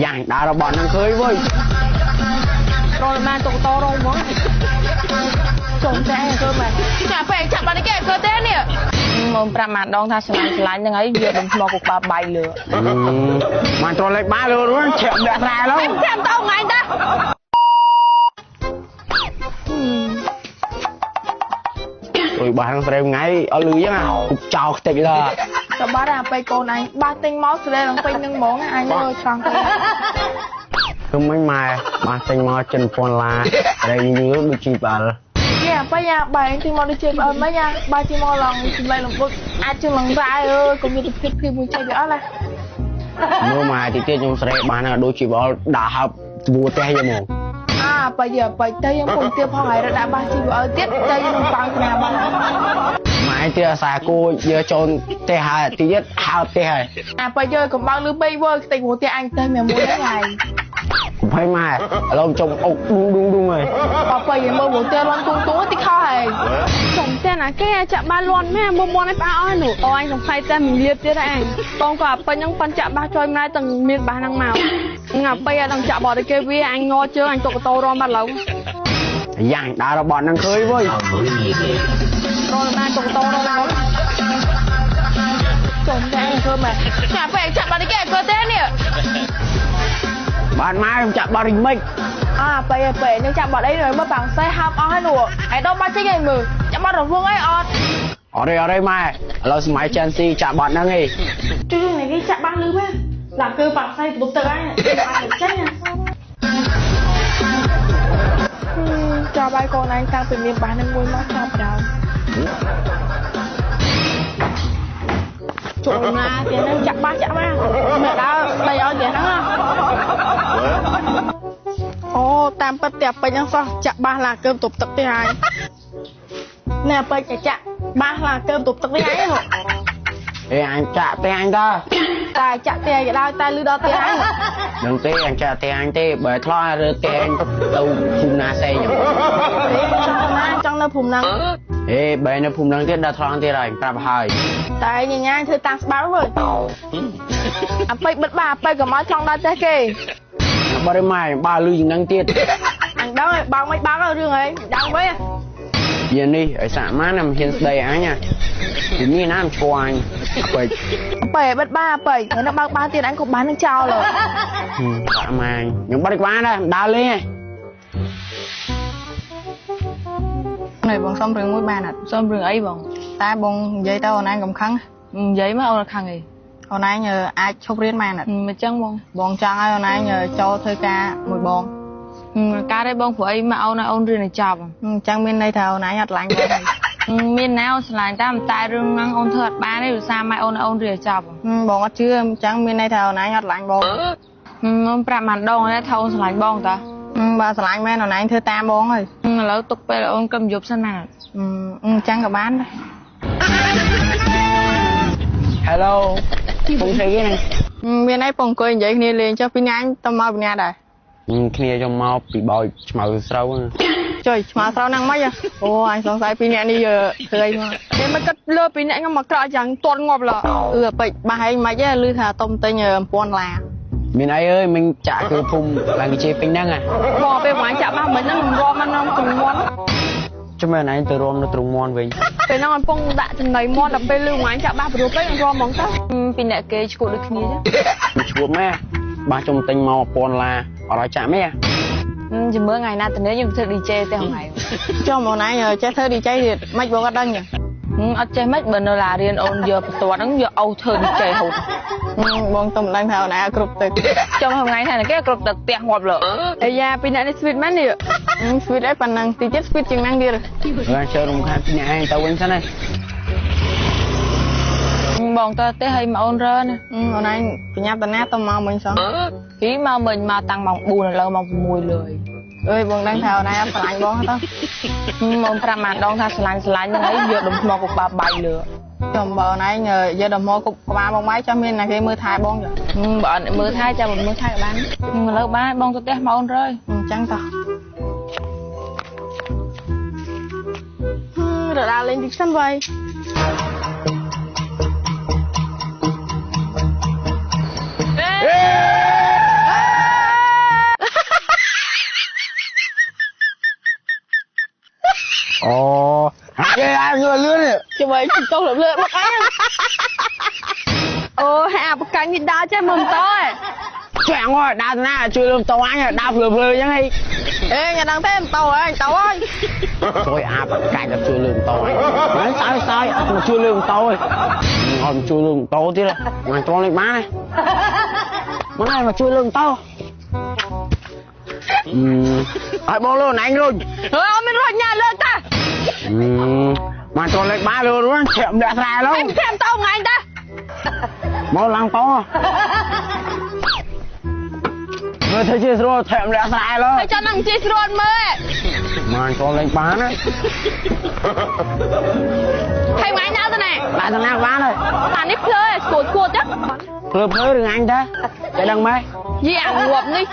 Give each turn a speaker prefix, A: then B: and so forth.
A: យ៉ាងដើររបស់នឹងឃើញវើយ
B: រលបានតុកតរងហ្មងចុំតែគឺមែន
C: ចាពេលចាប់បានគេគឺទេនេះ
D: មកប្រាប់ម៉ាដងថាស្រឡាញ់ស្រឡាញ់ហ្នឹងហើយ យកដុំថ្មគប់ក្បាលបាយលើ
A: បានត្រលេខបាយលើរួច ឆាក់ដាក់ស្រែឡើយ
C: ចាំតោថ្ងៃតា
A: អុយបាសហ្នឹងស្រែថ្ងៃអត់លឺចឹងគប់ចោលខ្ទេចឡើ
B: ក៏បាត់អាពេលកូនឯងបាសទិញមកស្រែឡើងពេញនឹងហ្មង អញមើលឆ្លងទៅ
A: គឺមិញម៉ែបាសទិញមកចិនពាន់ឡា ស្រែយូរដូចជីបាល់
B: នេះអាពេលយ៉ាបែងទិញមកដូចជាអត់មិញ យ៉ាបើជិះមកឡងសម្លេងលំបុកអាចជាងឡងរ៉ែអើយកុំមានភាពភាពមួយចេះវាអត់ណា
A: មើលម៉ែទីទៀតខ្ញុំស្រែបានដូចជីបាល់ដាក់ហើបត្បួផ្ទះយកមក
B: អាបើយើបើទៅយើងពុំទៀតផងហើយ រត់ដាក់បាសជីវអើទៀតទៅយើងនឹងប៉ោងណាបាស
A: ម៉ែទៀតអាសាគោយកចូលផ្ទះហើយ ទីទៀតហើផ្ទះហើយ
B: អាបើយើកំបើលឺពេកវើខ្ទេចព្រោះផ្ទះអញទៅមានមួយហ្នឹងហើយ
A: កុំភ័យម៉ែ ឥឡូវចុំអុកឌូឌូឌូហើយ
B: បើបើយើងមើលព្រោះផ្ទះលន់ទូទូទីខោហើយ
C: ចុំផ្ទះណាគេចាក់បានលន់មែន មុំមុនឲ្យផ្អើអស់នោះ អូអញសង្ស័យតែមិនលៀបទៀតឯងបងក៏អាពេញហ្នឹងប៉ិនចាក់បាសចុយម្លាយទាំងមានបាសហ្នឹងមកងាពេអត់ដឹងចាក់បត់គេវាអញងជើងអញតុកតោរំបាត់ឡើយ
A: យ៉ាងដើររបស់ហ្នឹងឃើញវើយ
B: រលបានតុកតោរំចុំតែធ្វើមែន
C: ចាពេលចាក់បាត់គេគឺទេនេះ
A: បានម៉ែខ្ញុំចាក់បាត់រីមិច
B: អាពេលពេលនឹងចាក់បាត់អីមើលបាំងសេះហើបអស់ហើយនោះ ឯដល់បាត់ចេញឯងមើលចាក់បាត់រវងអីអត់
A: អត់ទេអត់ទេម៉ែ ឥឡូវសម័យ Gen Z ចាក់បាត់ហ្នឹងឯង
B: ជួយនេះគេចាក់បាត់លឺមែនឡាគឺបាំងសេះបន្ទប់ទឹកហ្នឹងចេញចាប់ហើយកូនឯងតាំងពីមានបាសនឹងមួយមកចាប់ដល់ចូលណាទៀតហ្នឹងចាក់បាសចាក់មកមើលដល់ដីឲ្យទៀតហ្នឹង
C: អូតាមពិតតែពេញហ្នឹងសោះចាក់បាសឡាកើមទប់ទឹកទេហើយណែពេញចាក់បាសឡាកើមទប់ទឹកនេះហើយ
A: អេអញចាក់ទេអញតើ
B: តែចាក់ទេក៏ដោយតែលឺដល់ទេអញ
A: នឹងទេអញចាក់ទេអញទេ បើធ្លាក់រើទេអញទៅភូមិណាផ្សេង
B: ចង់ណាចង់នៅភូមិហ្នឹង
A: អេបើនៅភូមិហ្នឹងទៀតដល់ថ្លង់ទៀតហើយប្រាប់ហើយ
B: តែញញ៉ាញធ្វើតាមស្បាល់វើអាពេចបិទបាអាពេចកុំឲ្យចង់ដល់ផ្ទះគេ
A: បើរម៉ែបើលឺជាងហ្នឹងទៀត
B: អញដឹងហើយបើមិនបើរឿងអីដឹងវិញ
A: យានេះឲ្យសាក់ម៉ានមិនហ៊ានស្ដីអញណាពីនេះណាមិនឈួរអញពេច
B: ពេចបិទបាពេចហើយនៅបើកបាទៀតអញក៏បាននឹងចោល
A: បាក់ម៉ាខ្ញុំបិទក្បាលដែរមិនដើរលេង
E: នេះបងសុំរឿងមួយបានអត់
D: សុំរឿងអីបង
E: តែបងនិយាយទៅអូនឯងកុំខឹង
D: និយាយមកអូនខឹងអី
E: អូនឯងអាចឈប់រៀនបានអត់
D: មិនចឹងបង
E: បងចង់ឲ្យអូនឯងចូលធ្វើការមួយបង
D: ការទេបង ព្រោះអីមកអូនឲ្យអូនរៀនឲ្យចប់
E: អញ្ចឹងមានន័យថាអូនឯងអត់ឡាញ់បង
D: មានណាអូនឆ្លាញ់តាមតែរឿងហ្នឹងអូនធ្វើអត់បានទេ ឧស្សាហ៍ម៉ែអូនឲ្យអូនរៀនឲ្យចប់
E: បងអត់ជឿ អញ្ចឹងមានន័យថាអូនឯងអត់ឡាញ់បង
D: អូនប្រាប់បានដងហើយថាអូនឆ្លាញ់បងតា
E: បើឆ្លាញ់មែនអូនឯងធ្វើតាមបងហើយ
D: ឥឡូវទុកពេលអូនកឹមយប់សិនណា
E: អញ្ចឹងក៏បានដែរ
A: Hello ពងស្អីគេហ្នឹង
E: មានអីពងអង្គុយនិយាយគ្នាលេងចុះពីញ៉ាញទៅមកពីណាដែរ
A: គ្នាខ្ញុំមកពីបោចឆ្មៅស្រូវ
E: ចុយឆ្មៅស្រូវហ្នឹងមិនអូអញសង្ស័យពីអ្នកនេះធ្វើអីមក
C: គេមិនគិតលើពីអ្នកខ្ញុំមកក្រក់យ៉ាងតន់ងាប់ឡើ
E: អឺពេចបាសឯងមិនទេឮថាតុំទិញ1000ឡា
A: មានអីអើយមិញចាក់គឺភូមិឡើងគេជេរពេញហ្នឹងហ៎
C: បងពេលបងចាក់បាសមិញហ្នឹងរំមកក្នុងទ្រុងមាន់
A: ចាំមែនឯងទៅរំនៅទ្រុងមាន់វិញ
C: ពេលហ្នឹងអញពងដាក់ចំណីមាន់ដល់ពេលលឺបងចាក់បាសព្រោះពេករំហ្មងទៅ
D: ពីអ្នកគេឈួតដូចគ្នា
A: ចឹងឈួតម៉ែបាសខ្ញុំទិញមក1000ឡាអត់ឲ្យចាក់មែន
D: ចាំមើលថ្ងៃណាតនេះខ្ញុំធ្វើ DJ ទេថ្ងៃ
E: ចុះមកណៃចេះធ្វើ DJ ទៀតមិនបងអត់ដឹងចឹង
D: អត់ចេះមិនបើនៅឡារៀនអូនយកបន្ទាត់ហ្នឹងយកអូធ្វើ DJ ហូត
E: បងទៅមិនដឹងថាអូនឯងគ្រប់ទឹក
D: ចុះថ្ងៃថាគេគ្រប់ទឹកផ្ទះងាប់លើ
C: អាយ៉ាពីអ្នកនេះ sweet មែននេះ
E: sweet អីប៉ុណ្ណឹងទីទៀត sweet ជាងហ្នឹងទៀត
A: ឡើងចូលរំខានពីអ្នកឯងទៅវិញសិនហើយ
D: បងទៅទេឲ្យមកអូនរើណា
E: អូនឯងបញ្ញាប់តាណាទៅមកមិញសោះ
D: ពីមកមិញមកតាំងម៉ោង4ឥឡូវម៉ោង6លើ
E: អើយបងដឹងថាអូនឯងអត់ស្រឡាញ់បងទៅ
D: អូនប្រាប់ម៉ាដងថាស្រឡាញ់ស្រឡាញ់ហ្នឹងហើយយកដុំថ្មគប់ក្បាលបាយលើ
E: ចំបើអូនឯងយកដុំថ្មគប់ក្បាលបងបាយចាំមានណាគេមើលថែបងចា
D: បើអត់មើលថែចាំមើលថែក៏បានឥឡូវបានបងទៅផ្ទះមកអូនរើ
E: អញ្ចឹងតោះ
C: រដាលេងតិចសិនវ៉ៃ
A: អេ
E: វិញតោះលើមកអញ
C: អូអាបកាញ់នេះដើរចេះមើលម៉ូតូឯង
A: ជួយអងដើរណាជួយលើម៉ូតូអញដើរភ្លើភ្លើអញ្ចឹងហី
E: អេញដឹងទេម៉ូតូអញតោហើយ
A: ជួយអាបកាញ់ជួយលើម៉ូតូអញហ្នឹងសើសើអត់មកជួយលើម៉ូតូឯងអត់ជួយលើម៉ូតូទៀតមកត្រង់នេះបានមកណាមកជួយលើម៉ូតូឲ្យបងលើណែងរុញ
C: អើអត់មានរុញញ៉ាលើកតា
A: មកត្រង់លេខបានលើរុញធាក់ម្នាក់ស្រែឡង
C: ធាក់តោថ្ងៃតា
A: មកឡើងតោមើលធ្វើជាស្រួលធាក់ម្នាក់ស្រែឡង
C: ហើយចាំនឹងជាស្រួលមើល
A: មកត្រង់លេខបានណា
C: ហើយថ្ងៃណាទៅណា
A: បានទៅណាបានហើយ
C: តានេះភ្លើស្គួតស្គួតចឹង
A: ភ្លើភ្លើរឿងអញតាតែដឹងម៉េច
C: យីអាងាប់នេះ